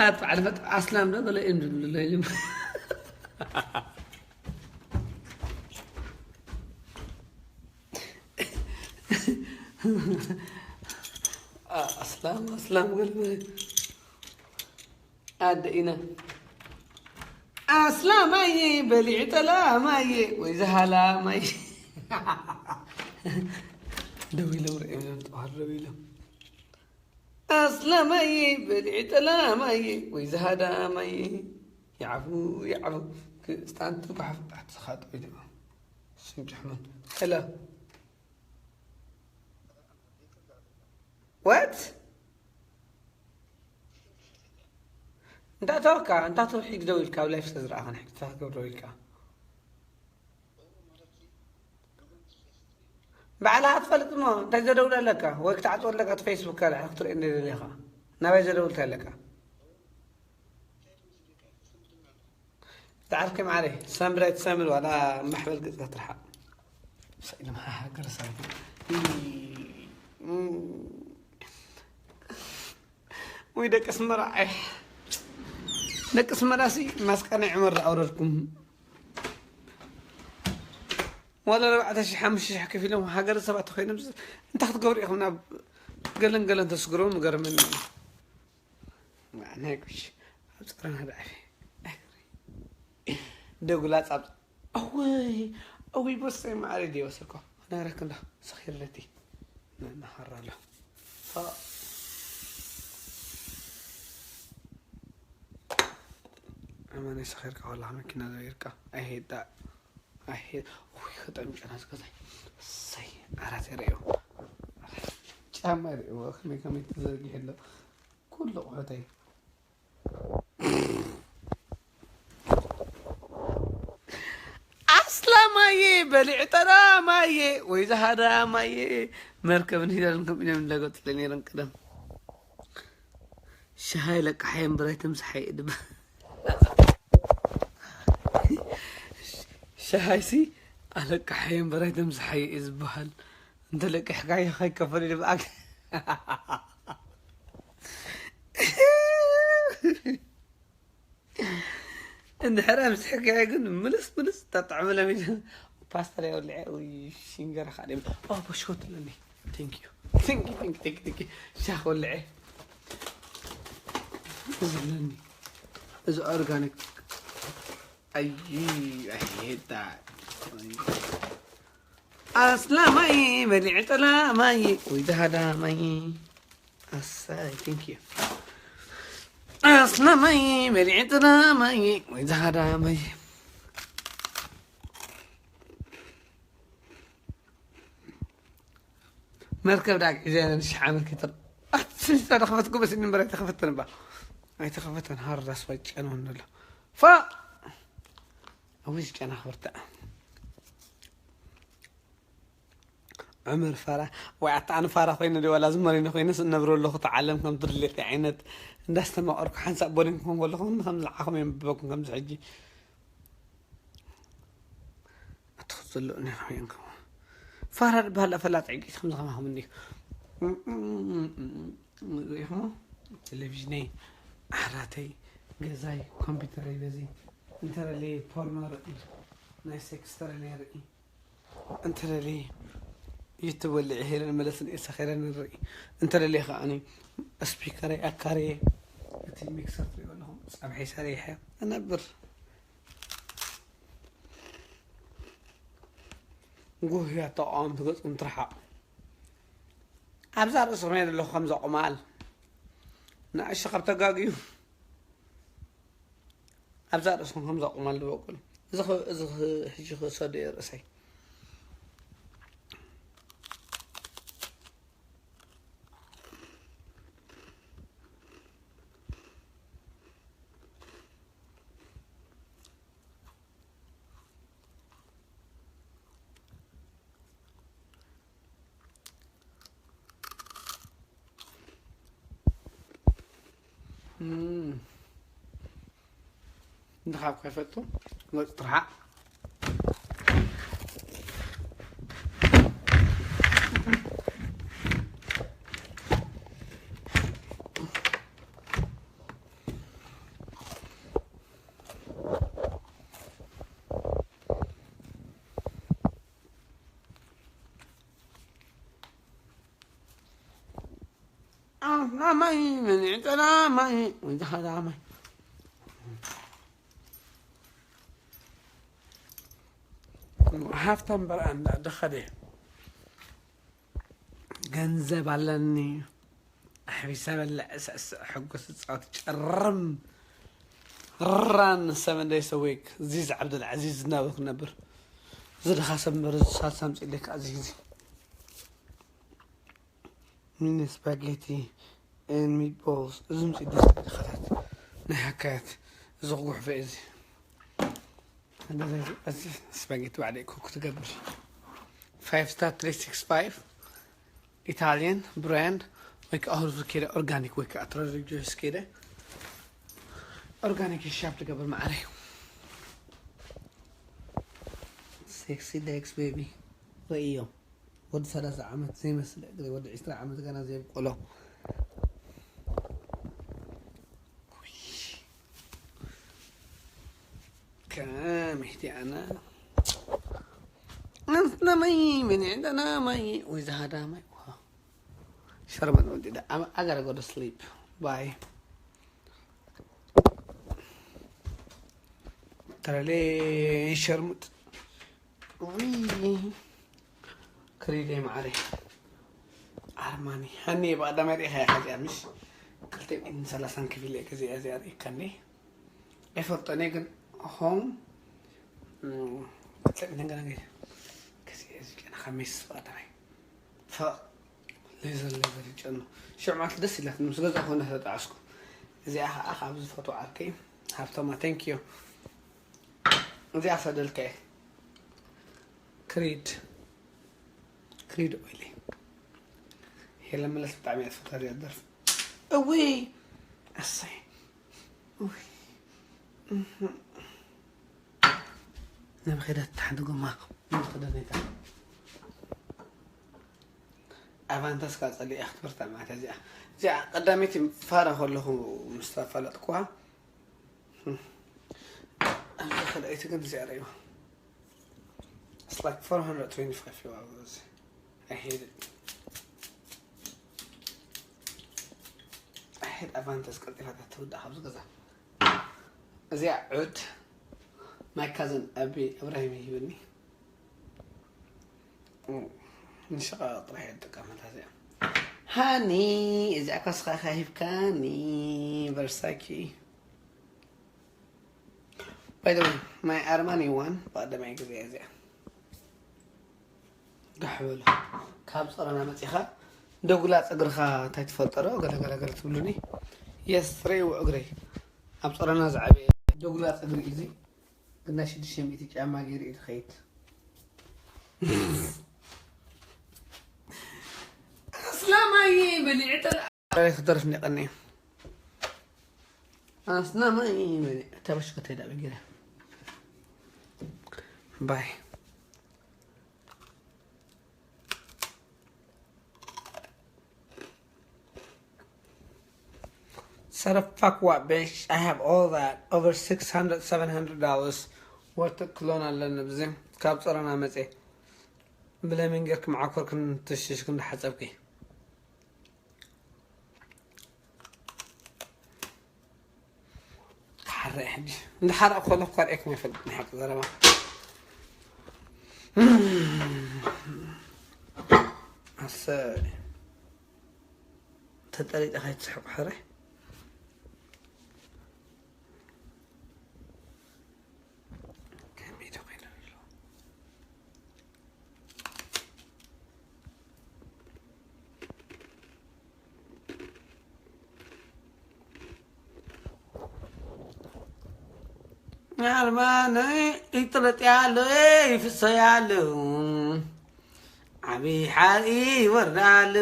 ኣት በዓል ፈጥ ኣስላም ዶ በለ እዮም ዝብሉ ኢሎም። ኣስላም ኣስላም ገለ በለ። ኣደ ኢና ኣስላማየ በሊዕ ጠላማየ ወይ ዝሃላማየ። ደው ኢሎም ርእዮም እዮም ተዋህዶ ደው ኢሎም። ኣስላማየ በሊዕ ጠላማየ ወይ ዝሃዳማየ። ይዓፉ ይዓፉ ክስታንቱ ባሕፍ ባሕፍ ዝኻጡ ኢሎም። ስንጭሕመን። ሄሎ። What? እንታይ ተወካ እንታይ ተው ሒግ ደው ኢልካ ኣብ ላይፍ ስለዝረኣኸን ሕግታ ክገብር ደው ኢልካ። ባዕላ ክትፈልጥ እሞ እንታይ ዘደውል ኣለካ ወይ ክትዓፅወ ኣለካ እቲ ፌስቡክ ካልዕ ክትርኢ እንደደለኻ ናባይ ዘደውል እንታይ ኣለካ። ዳዓርከ ማዓረይ ሳምራይ ትሳምር ዋላ ማሕበል ገጽካ ትርሓቕ። ሰኢሎም ሃገር ሳምር። ወይ ደቂ ኣስመራ ኣይ ደቂ ኣስመራ ሲ ማስቃ ናይ ዑመር ኣውረድኩም። ዋላ ኣርባዕተ ሽሕ ሓሙሽተ ሽሕ ከፊሎም ሃገር ሰባት ተኮይኖም እንታይ ክትገብሩ ኢኹም ናብ ገለን ገለን ተስግሮም ገርመኒ። ናይ ቁሽ ኣብ ጸረና ዳዕፊ ደጉላ ጻብ ኣወይ ኣወይ ቦሰይ ማዕረ ዲ ወሰልኮ ነረክ እንዳ ሰኺርለቲ ነናሃራሎ ኣማነ ሰኺርካ ወላ መኪና ዘቢርካ ኣይሄዳ ኣይሄ ውይ ከጠምጨና ዝገዛይ ሰይ ዓራት የርእዮ ጫማ የርእዮ ከመይ ከመይ ተዘርጊሑ ኣሎ ኩሉ ኣቑሑተይ ኣስላማየ በሊዕ ጠላማየ ወይ ዝሃዳማየ መርከብን ሂላልን ከም ኢሎም ለገጡለ ነይረን ቀደም ሻሃይ ለቃሓየ እምበራይ ተምሳሓይ እድብ ሻሃይሲ ኣለቃሓየ እምበራይ ተምሳሓይ እዩ ዝበሃል እንተ ለቂሕካዮ ከይከፈል ይድብኣክ እንድሕር ኣምስሕካዮ ግን ምልስ ምልስ ተጥዕምሎም ኢለ ፓስተር የውልዐ ወይ ሽንገራ ካደ ኦ በሽኮት ኣለኒ ቴንክ ዩ ቴንክ ዩ ቴንክ ዩ ቴንክ ዩ ሻክ ወልዐ እዚ ኣለኒ እዚ ኦርጋኒክ ኣይ ኣስላማይ በሊዕ ጠላማይ ወይ ዳሃዳማይ ኣሳይ ቴንክ ዩ ኣስላማይ በሊዕ ጠላማይ ወይ ዳሃዳማይ መርከብ ዳግ ሒዘ ነን ሽሓ መርከተን ኣትስልሳ ተኸፈት ጎበስ ንበር ኣይተኸፈተን ባ ኣይተኸፈተን ሃርዳስ ወይ ጨነውን ኣሎ ፋ ኣዊዝ ጨና ክብርታ ዑመር ፋራ ወይ ኣታ ኣነ ፋራ ኮይነ ዲ ዋላ ዝመሪነ ኮይነስ እነብሮ ኣለኹ ተዓለም ከም ትድሌት ዓይነት እንዳስተማቐርኩ ሓንሳብ ቦሊን ክኾን ከለኹ ከም ዝዓኹም እዮም ብበኩም ከምዚ ሕጂ ኣትኹት ዘሎ እኒኹም እዮም ከም ፋራ ዝበሃል ፈላጥ ዕቂት ከም ዝኸማኹም እንዲ ሪኢኹሞ ቴሌቪዥነይ ዓራተይ ገዛይ ኮምፒውተረይ በዚ እንተለለየ ፖርኖ ርኢ ናይ ሴክስ ተለለየ ርኢ እንተለለየ ዩቱብ ወልዒ ሄለን መለስን ኤልሳ ኸይረን ንርኢ እንተለለየ ከዓኒ ስፒከረይ ኣካረየ እቲ ሚክሰር ትሪኦ ኣለኹም ጸብሐይ ሰሪሐ እነብር ጉህያ ተቃወምቲ ገጾም ትርሓቕ ኣብዛ ርእስኹም እየ ዘለኹ ከምዛ ቁማል ንኣሸ ካብ ተጋግዩ ኣብዛ ርእስኹም ከምዛ ቁማል ዝበቁል እዚ ኸ- እዚ ኸ- ሕጂ ክሰዶ እየ ርእሰይ ንኻብ ከይፈቱ ገፁ ትርሓቕ ና ማይ፣ መኒዕጠና ማይ፣ ወይዛ ኸዳ ማይ። ሃብታም በርኣ እንዳ ደኸደ። ገንዘብ ኣለኒ። ኣሕቢሰ በልዕ፣ ስዕስዕ፣ ሕጉስ፣ እጻወት፣ ጨርም። ራን ሰመንደይ ሰዌክ፣ ዚዝ ዓብደል ዓዚዝ እናበልኩ ነብር። እዚ ድኻ ሰምበር፣ እዚ ሳልሳ ኣምጺእለይ ከዓ እዚ ግዜ። ሚኒ ስፓጌቲ and meatballs። እዚ ምጽእ ደስ ድኻታት ናይ ሃካያት፣ እዚ ክጉሕፈ እዚ። እንደዚ፣ እዚ ስፓጌቲ ባዕለይ ኩክ ትገብር። Five star three six five Italian brand፣ ወይ ከዓ ሁርፍ ከይደ ኦርጋኒክ፣ ወይ ከዓ ትራደር ጆይስ ከይደ ኦርጋኒክ ሻፕ ትገብር ማዕረይ። ሴክሲ ሌግስ ቤቢ። ወይ እዮም። ወዲ ሰላሳ ዓመት ዘይመስል እግሪ፣ ወዲ ዕስራ ዓመት ገና ዘይብቆሎ። ከመይ ኣነ ኣንስና ማይ፣ መን ዕንደና ማይ፣ ወይ ዝሃዳ ማይ። ዋው። ሸርመን ወዲ ዳ፣ I'm- I gotta go to sleep. Bye. ተረሌ ሸርሙጥ። ውይ። ክሪደይ ማዕረይ። ኣርማኒ። ሃኒ ብቐዳማይ ርኢኻ ኢኻ እዚኣ፣ ምሽ? ክልተ ሚእትን ሰላሳን ክፍል እየ ገዚኣ እዚኣ፣ ርኢካ እንዴ? ኣይፈልጦን እየ ግን ሆም፣ እም፣ ክልተ ሚእትን ገለ ገለ ገዚኣ እዚኣ፣ ጨና ካብ ሜስ ብቐዳማይ። ፈ-፣ ሌዘር፣ ሌዘር ይጨኑ። ሽዑ ማለት ደስ ኢላትኒ፣ ምስ ገዛእኩ እንዳተጣዓስኩ። እዚኣ ኸዓ ካብ ዝፈትዎ ዓርከይ ሃብታማ፣ thank you። እዚኣ ሰደልካ እየ። ክሪድ። ክሪድ ኦይሊ። ሄለን መለስ ብጣዕሚ እየ ዝፈትዋ እዚኣ ደርፊ። እውይ! ኣሰይ። እውይ። እህ። ነብኺ ዳ ሓንቲ ጎማ። ነብኺ ዳ ነታ። ኣቫንታስ ከዓ ጸሊኣ ክትብርታ ማለት እዚኣ። እዚኣ ቀዳመይቲ ፋራ ከለኹ ምስ ተፋለጥኩዋ። ኣብዚ ካልኣይቲ ግን እዚኣ ርእይዋ። It's like four hundred twenty-five ዩሮ እዚ። I hate it. I hate ኣቫንታስ ቀልጢፋ ትውዳእ ካብዚ ገዛ። እዚኣ ዑድ my cousin ኣቢ እብራሂም ይሂብኒ። ንሽቓ ጥራሕ እየ ዝጥቀመላ እዚኣ። ሃኒ፣ እዚኣ እኳ ስኻ ኢኻ ሂብካኒ፣ ቨርሳቺ። By the way, my ኣርማኒ ዋን ብቐዳማይ ግዜ እያ እዚኣ። ጋሕ በሉ። ካብ ጸረና መጺኻ ደጉላ ጸግርኻ እንታይ ትፈልጦ ዶ? ገለ ገለ ገለ ትብሉኒ። የስ፣ ርእይዎ እግረይ። ኣብ ጸረና ዝዓበየ ደጉላ ጸግሪ እዩ እዚ። ግን ናይ ሽዱሽተ ሚእቲ ጫማ ገይሩ እዩ ዝኸይድ። ኣስላማይ በሊዕተል። ኣይ ክደርፍ እንደ ቀኒ። ኣስላማይ በሊዕ። ተበሽከተ ዳበ ገለ። ባይ። Shut the fuck up, bitch. I have all that. Over six hundred, seven hundred dollars worth of cologne ኣለኒ። ብዚ ካብ ጸረና መጽየ። ብለሚን ጌርክ መዓኮርክን ትሽሽክ እንዳሓጸብኪ። ክሓርቕ ሕጂ። እንዳሓረቕ ከለኹ ከርእየኩም ኣይፈልጥ፣ ናይ ሓቂ ዘረባ። ኣሰይ። ተጠሪጠ ከይትስሕቁ ሕራይ። ከመይ ዶ ኮይነ ዘሎ? ኣርማነይ ይጥለጥያ ኣሎ፣ ይፍሰያ ኣሎ። ዓብዪ ሓርኢ ይወርዳ ኣሎ።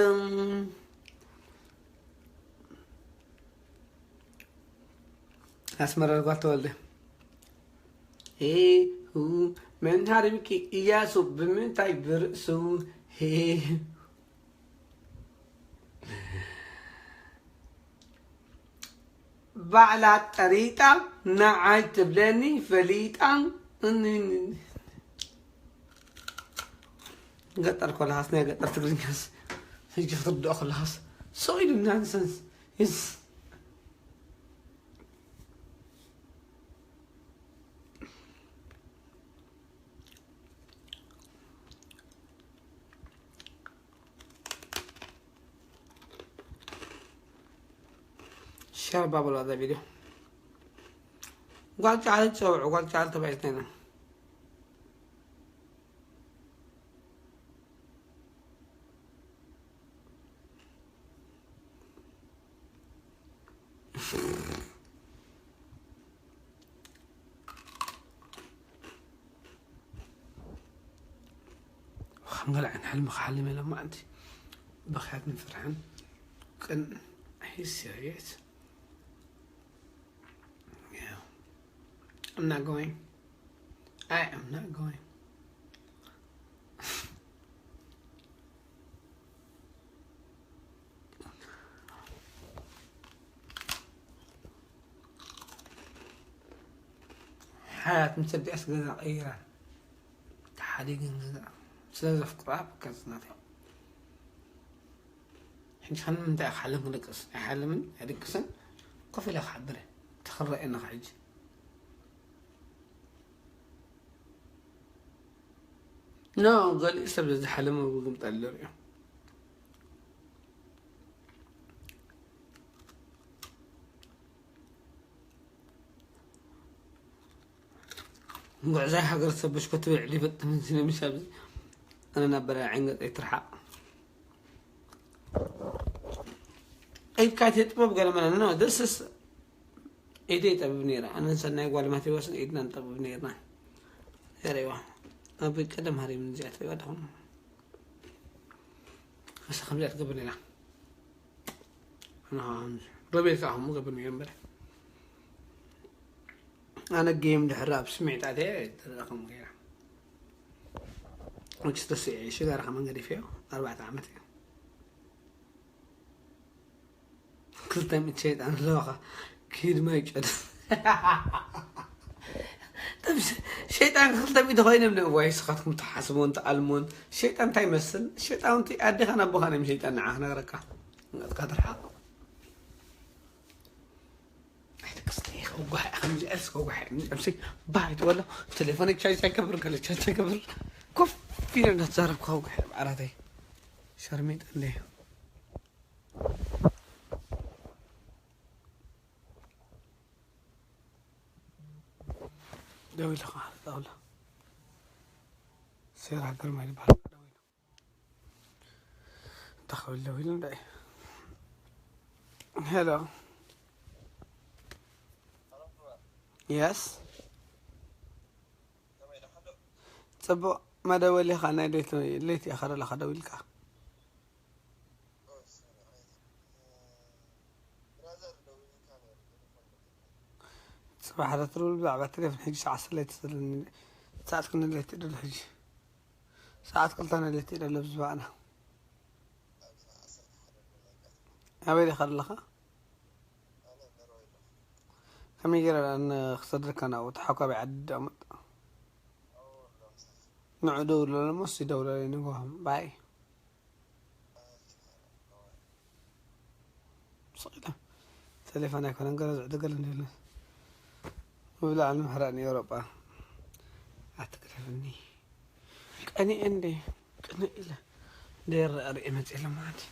ኣስመራ ጓል ተወልደ። ኤሁ፣ መን ሃሪምኪ እያሱ ብምንታይ ብርእሱ? ሄ። ባዕላ ጠሪጣ ንዓይ ትብለኒ ፈሊጣ። እኒ-፣ ገጠር ኮለኻስ ናይ ገጠር ትግርኛስ ሕጂ ክትርድኦ ከለኻስ So you do nonsense. It's Share bubble of the video. Watch out, so watch out the best thing. Hangal and Helm Halimela Manti. Bahat and Farhan. Can I serious? Yeah. I'm not going. I am not going. ሓያት ምስ ኣዲኣስ ገዛ ቀይራ ተሓዲገን ገዛ ስለ ዘፍቅራ በቃ ጽናተይ። ሕጂ ከም ምንታይ ኢኻ ሓልም ክድቅስ? ኣይሓልምን ኣይድቅስን። ኮፍ ኢለ ክሓድር እየ። ተኽረአየና ሕጂ። ኖ፣ ገሊኡ ሰብ ዝሓለመ ብግምጣል ዝርእዮ። ጉዕዛይ ሃገር ሰብ በሽኮ ትብል ዕሊ ፈጥን ሲነ ምሽ ኣብዚ ኣነ ናብ በላይ ዓይን ገጸይ ትርሓቕ። ኢድካ ትጥበብ ገለ መለ፣ ኖ፣ this is ኢደይ ጠብብ ነይራ። ኣነን ሰናይ ጓል ማቴዎስን ኢድና ንጠብብ ነይርና። የርእዋ። ኣብ ቀደም ሃሪም እዚኣ ትርእዋ ኣለኹም። እሳ ከምዚኣ ትገብር ነይራ። ኣነ ኸዓ ከምዚ። ሮቤል ከዓ ከምኡ ገብር ነይሩ እምበር። ኣነ ጌም ድሕር ኣብ ስምዒት ኣትየ ትረኣ ከምኡ ገይራ። መችስ ተስዒ ሽጋራ ከመን ገዲፈዮ። ኣርባዕተ ዓመት እዩ። ክልተ ሚእቲ ሸይጣን ኣለዋኻ። ኪድ ማይ ጨድ። ጠብ ሸ-፣ ሸይጣን ክልተ ሚእቲ ኮይኖም ንእዋይ ስኻትኩም ትሓስቦን ትኣልሞን። ሸይጣን እንታይ ይመስል? ሸይጣውንቲ ኣዴኻን ኣቦኻን እዮም ሸይጣን ንዓ ክነግረካ። ንቀጥካ ትርሓቕ። ኣይትክስቲ ከውጓሕ ከምዚ ኣልስ ከውጓሕ ምንጨምሲ ባይ ትበሎ። ቴሌፎን ቻርጅ ኣይከብር፣ ከለ ቻርጅ ኣይከብር። ኮፍ ኢለ እንዳተዛረብኩ ከውጓሕ ዓራተይ። ሸርሚጥ እንዴ። ደው ኢለ ኸዓ ጣውላ። ሴራ ግርማ ይበሃል። ደው ኢለ። እንታይ ክብል ደው ኢሉ እንታይ? ሄሎ። የስ። ጽቡቕ መደወሊኻ ናይ ለይቲ፣ ለይቲ ኢኻ ደለኻ ደው ኢልካ። ጽባሕ ረትርብል ብዛዕባ ቴሌፎን ሕጂ ሰዓት ሰለስተ ዘለኒ ሰዓት ክንለቲ ደሎ ሕጂ ሰዓት ክልተ ነለቲ ደሎ ብዝባዕና ኣበይ ዲኻ ኣለኻ? ከመይ ገይረ ን-፣ ክሰድረካ ናብኡ ተሓኳቢ ዓዲ ዳመጥ ንዑ ደውለሉ እሞ እሱ ይደውለለይ ንግሆ ባይ። ስቕ ኢለ። ቴሌፎን ኣይኮነን ገለ ዝዕድገል እንዲሉ። ምብላዕ ንምሕራእ ንኤውሮጳ። ኣትግረፍኒ። ቀኒኤ እንዴ? ቅንእ ኢለ። እንደ ይረኣ ርእየ መጽእ ኢለ ማለት እዩ።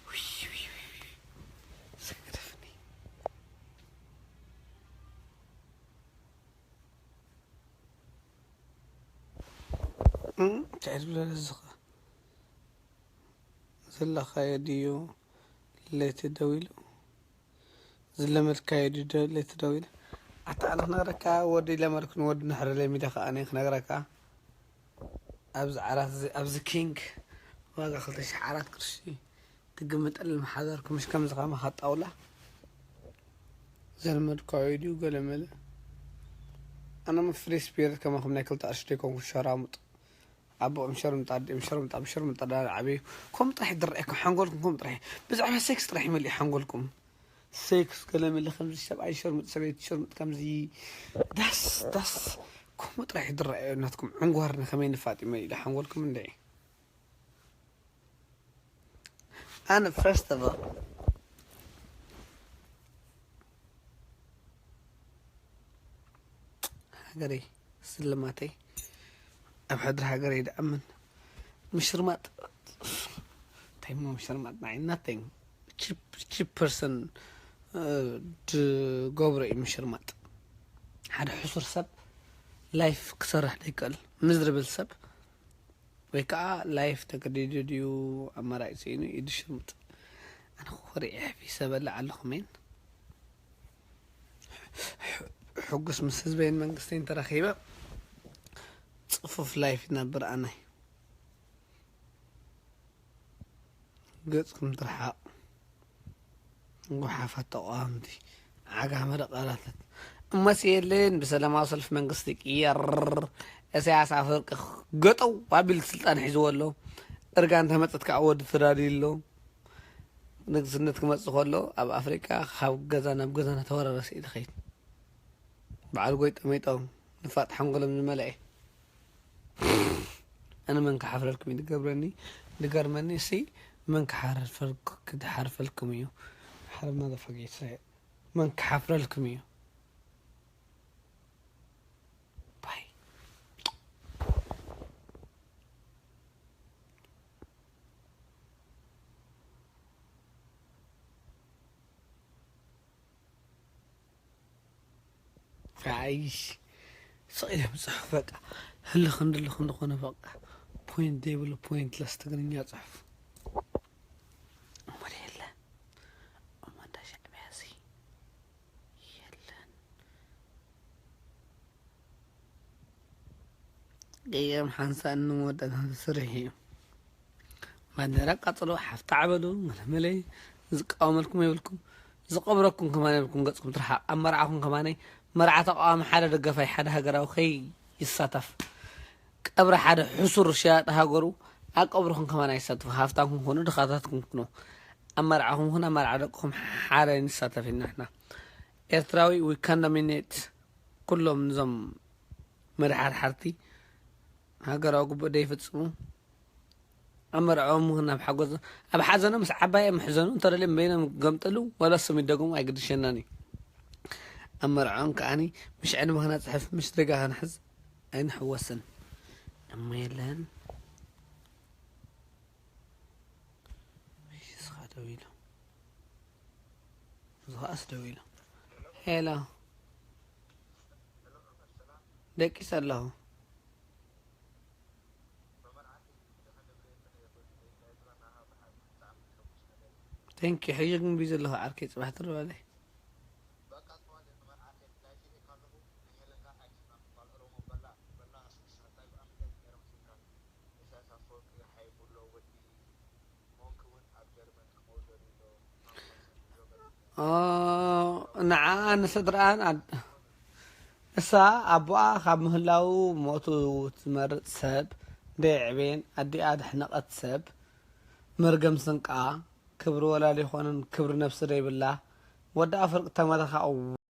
ውይ፣ ውይ፣ ውይ፣ ውይ። ስቕ ግረፍኒ። እም፣ እንታይ ዝብለ ዝኸ-፣ ዘለኻዮ ድዩ ለይቲ ደው ኢሉ? ዝለመድካዮ ድዩ ደ-፣ ለይቲ ደው ኢሉ? ኣታ ኣነ ክነግረካ፣ ወዲ ለመድኩን ወዲ ንሕረለይ ሚለ ከኣ ኣነ ክነግረካ። ኣብዚ ዓራት እዚ፣ ኣብዚ ኪንግ ዋጋ ክልተ ሽሕ ኣራት ቅርሺ ትግምጠሉ መሓዛርኩም፣ ምሽ ከምዚ ከማኻ ጣውላ። ዘለመድካዮ ድዩ ገለ መለ? ኣነ ም ፍሪ ስፒሪት ከማኹም ናይ ክልተ ቅርሺ ደይኮንኩ ሸራሙጥ። ኣቦኦም ሸርሙጣ፣ ኣዲኦም ሸርሙጣ፣ ብሸርሙጣ ዳዓበዩ። ከምኡ ጥራሕ ይድረኣኩም፣ ሓንጎልኩም ከምኡ ጥራሕ። ብዛዕባ ሴክስ ጥራሕ ይመልእ ሓንጎልኩም። ሴክስ ገለ መለ ከምዚ ሰብኣይ ሸርሙጥ፣ ሰበይቲ ሸርሙጥ ከምዚ ዳስ፣ ዳስ። ከምኡ ጥራሕ ይድረኣዮ ናትኩም ዕንጓር ንከመይ ንፋጥ ይመልእ ሓንጎልኩም እንድዒ። ኣነ first of all ሃገረይ ስልማተይ ኣብ ሕድሪ ሃገረይ ድኣምን ምሽርማጥ ታይሞ ምሽርማጥ ናይ nothing cheap person ድገብሮ እዩ ምሽርማጥ ሓደ ሕሱር ሰብ life ክሰርሕ ደይክእል miserable ሰብ ወይ ከዓ life ተገዲዱ ድዩ ኣማራጭ ስኢኑ ኢዱ ሽርሙጥ ኣነ ኮሪዐ ሕፊሰ በልዕ ኣለኹ ሜን ሕጉስ ምስ ህዝበይን መንግስተይን ተራኺበ ፅፉፍ life ይነብር ኣናይ ገፅኩም ትርሓቕ ጉሓፋት ተቃወምቲ ዓጋመ ደቃላታት እመስ የለን ብሰላማዊ ሰልፊ መንግስቲ ቅየር እሳያስ ኣፈወርቂ ገጠው ኣቢሉ ስልጣን ሒዝዎ ኣሎ እርጋን ተመፀት ከዓ ወዲ ተዳልዩ ኣሎ ንግስነት ክመፅእ ከሎ ኣብ ኣፍሪቃ ካብ ገዛ ናብ ገዛ እናተወራረሰ እዩ ዝኸይድ በዓል ጎይጠ መይጦም ንፋጥ ሓንጎሎም ዝመልአ ኣነ መን ክሓፍረልኩም እዩ ዝገብረኒ ዝገርመኒ እሲ መን ክሓርፈልኩ- ክሓርፈልኩም እዩ ሓርማ ዘፈጌሰ መን ክሓፍረልኩም እዩ ባይ ኣይሽ ስቕ ኢለ ምፅሑፍ በቃ ህልኽ እንድልኽ እንድኾነ በቃ point ዘይብሉ pointless ትግርኛ ፅሑፍ እሞ የለ እሞ እንዳ ሻዕብያ እዚ የለን ገይም ሓንሳእ እንወዳእታ ስርሕ እዩ ባንዴራ ቃፅሎ ሓፍታ ዓበዱ መለመለይ ዝቃወመልኩም የብልኩም ዝቀብረኩም ከማን የብልኩም ገፅኩም ትርሓቅ ኣብ መርዓኹም ከማነይ መርዓ ተቃዋሚ ሓደ ደገፋይ ሓደ ሃገራዊ ከይ ይሳተፍ ቀብሪ ሓደ ሕሱር ሸያጢ ሃገሩ ኣብ ቀብርኹም ከማን ኣይሳተፉ ሃፍታምኩም ኩኑ ድኻታትኩም ኩኑ ኣብ መርዓኹም ኩን ኣብ መርዓ ደቅኹም ሓደ ንሳተፍ ኢና ንሕና ኤርትራዊ we condemnate ኩሎም እዞም መድሓርሓርቲ ሃገራዊ ግቡእ ደይፍፅሙ ኣብ መርዕኦም እውን ኣብ ሓጎስ ኣብ ሓዘኖም ምስ ዓባይ ምሕዘኑ እንተደልዮም በይኖም ገምጥሉ ወላ ስም ይደገሙ ኣይግድሸናን እዩ ኣብ መርዕኦም ከዓኒ ምሽ ዕድመ ክነፅሕፍ ምሽ ሪጋ ክነሕዝ ኣይንሕወስን እሞ የለን ስኻ ደው ኢሉ ዝኸኣስ ደው ኢሉ ሄሎ ደቂሰ ኣለኹ ቴንኪ ሕጂ ግን ቢዚ ኣለኹ ዓርከይ ፅባሕ ትርበለይ ንዓ ንስድርኣን እሳ ኣቦኣ ካብ ምህላው ሞቱ ትመርፅ ሰብ ደይዕቤን ኣዲኣ ድሕነቐት ሰብ መርገም ስንቃ ክብሪ ወላዲ ይኾንን ክብሪ ነብሲ ደይብላ ወዲ ኣፍርቂ ተመረኻ